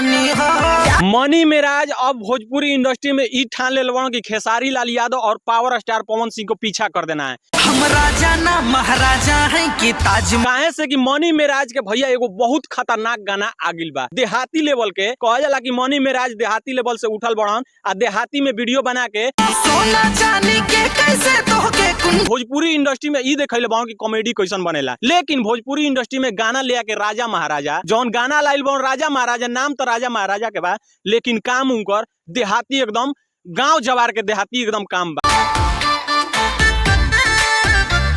रानी हो। मनी मेराज अब भोजपुरी इंडस्ट्री में ई ठान ले कि खेसारी लाल यादव और पावर स्टार पवन सिंह को पीछा कर देना है। हम राजा ना महाराजा हैं कि ताज। काहे से कि मनी मेराज के भैया एगो बहुत खतरनाक गाना आ गिल बा देहाती लेवल के। कहल जाला कि मनी मेराज देहाती लेवल से उठल बड़न आ देहाती में वीडियो बना के सोना चांदी के कैसे तोहके कुन। भोजपुरी इंडस्ट्री में ई देखले बाड़न कि कॉमेडी कैसन बनेला, लेकिन भोजपुरी इंडस्ट्री में गाना ले के राजा महाराजा जौन गाना लाइल बन राजा महाराजा, नाम तो राजा महाराजा के बा लेकिन काम उनकर देहाती एकदम गांव जवार के देहाती एकदम काम बा।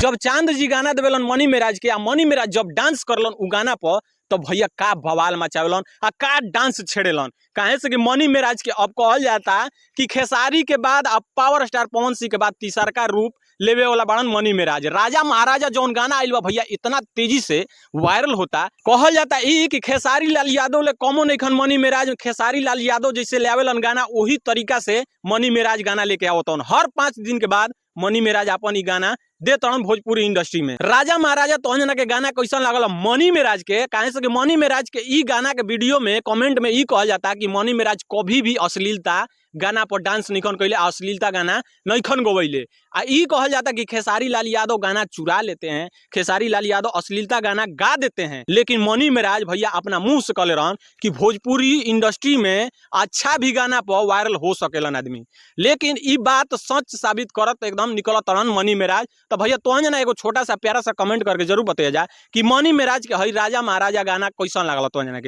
जब चांद जी गाना देवेलन मनी मेराज के आ मनी मेराज जब डांस करलन उ गाना पर तो भैया का बवाल मचावेलन आ का डांस छेड़ेलन। काहे से कि मनी मेराज के अब कहल जाता कि खेसारी के बाद अब पावर स्टार पवन सिंह के बाद तीसरका रूप लेवे वाला बड़न मनी मेराज। राजा महाराजा जौन गाना आइल बा भैया इतना तेजी से वायरल होता, कहल जाता ई कि खेसारी लाल यादव ले कमो नइखन मनी मेराज। खेसारी लाल यादव जैसे ले आवेलन गाना वही तरीका से मनी मेराज गाना लेके आवतन। हर 5 दिन के बाद मनी मेराज अपन ई गाना दे तड़न भोजपुरी इंडस्ट्री में। राजा महाराजा तोहन जना के गाना कैसन लागल मनी मेराज के? काहे से कि मनी मेराज के ई गाना के वीडियो में कमेंट में ई कहल जाता कि मनी मेराज कभी भी अश्लीलता गाना पर डांस नइखन कइले, अश्लीलता गाना नइखन गवैले। आ ई कहल जाता कि खेसारी लाल यादव गाना चुरा लेते हैं, खेसारी लाल यादव अश्लीलता गाना गा देते हैं, लेकिन मनी मेराज भैया अपना मुंह से कहले रहन कि भोजपुरी इंडस्ट्री में अच्छा भी गाना पर वायरल हो सकेलन आदमी। लेकिन ई बात सच साबित करत एकदम निकलत रहन मनी मेराज। तो भैया तोहन जना एगो छोटा सा प्यारा सा कमेंट करके जरूर बताया जा कि मनी मेराज के हई राजा महाराजा गाना कैसन लागल तोहन जना के।